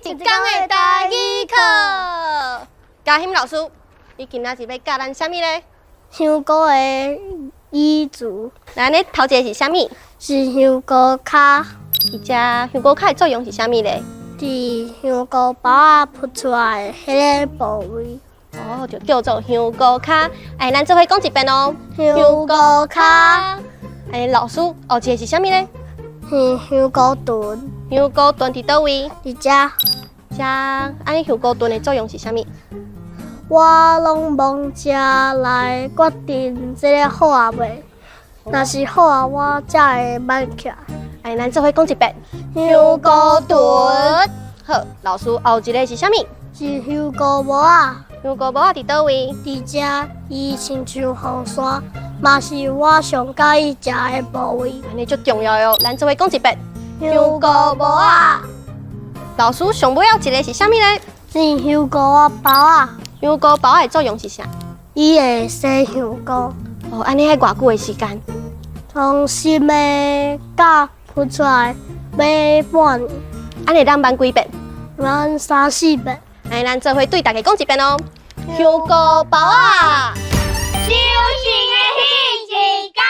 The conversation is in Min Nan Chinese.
一工的台語課。嘉欣老師，你今仔日欲教咱啥物咧？香菇的語詞。來，你頭一个是啥物？是香菇跤。佇遮香菇跤的作用是啥物咧？佇香菇包仔浮出來的彼个部位。哦，就叫做香菇跤。哎，咱做伙講一遍哦。香菇跤。哎，老師，後一个是啥物咧？是香菇盾。香菇盾佇佗位？佇遮。遮，按呢香菇盾的作用是啥物？我攏摸遮來決定這个好啊袂？若是好啊，我才會挽起來。哎，咱做伙講一遍。香菇盾。好，老師，後一个是啥物？是香菇帽仔。香菇帽仔佇佗位？佇遮，伊親像雨傘，嘛是我上佮意食的部位。按呢足重要喲，咱做伙講一遍。香菇帽仔。老師，上尾仔一个是啥物咧？是香菇仔包仔。香菇包仔的作用是啥？伊會洗香菇。哦，按呢愛偌久的時間？從新的角孵出來，欲半年。按呢會當挽幾遍？挽三四遍。來，咱做伙對大家講一遍哦。香菇包仔。修行的彼一工。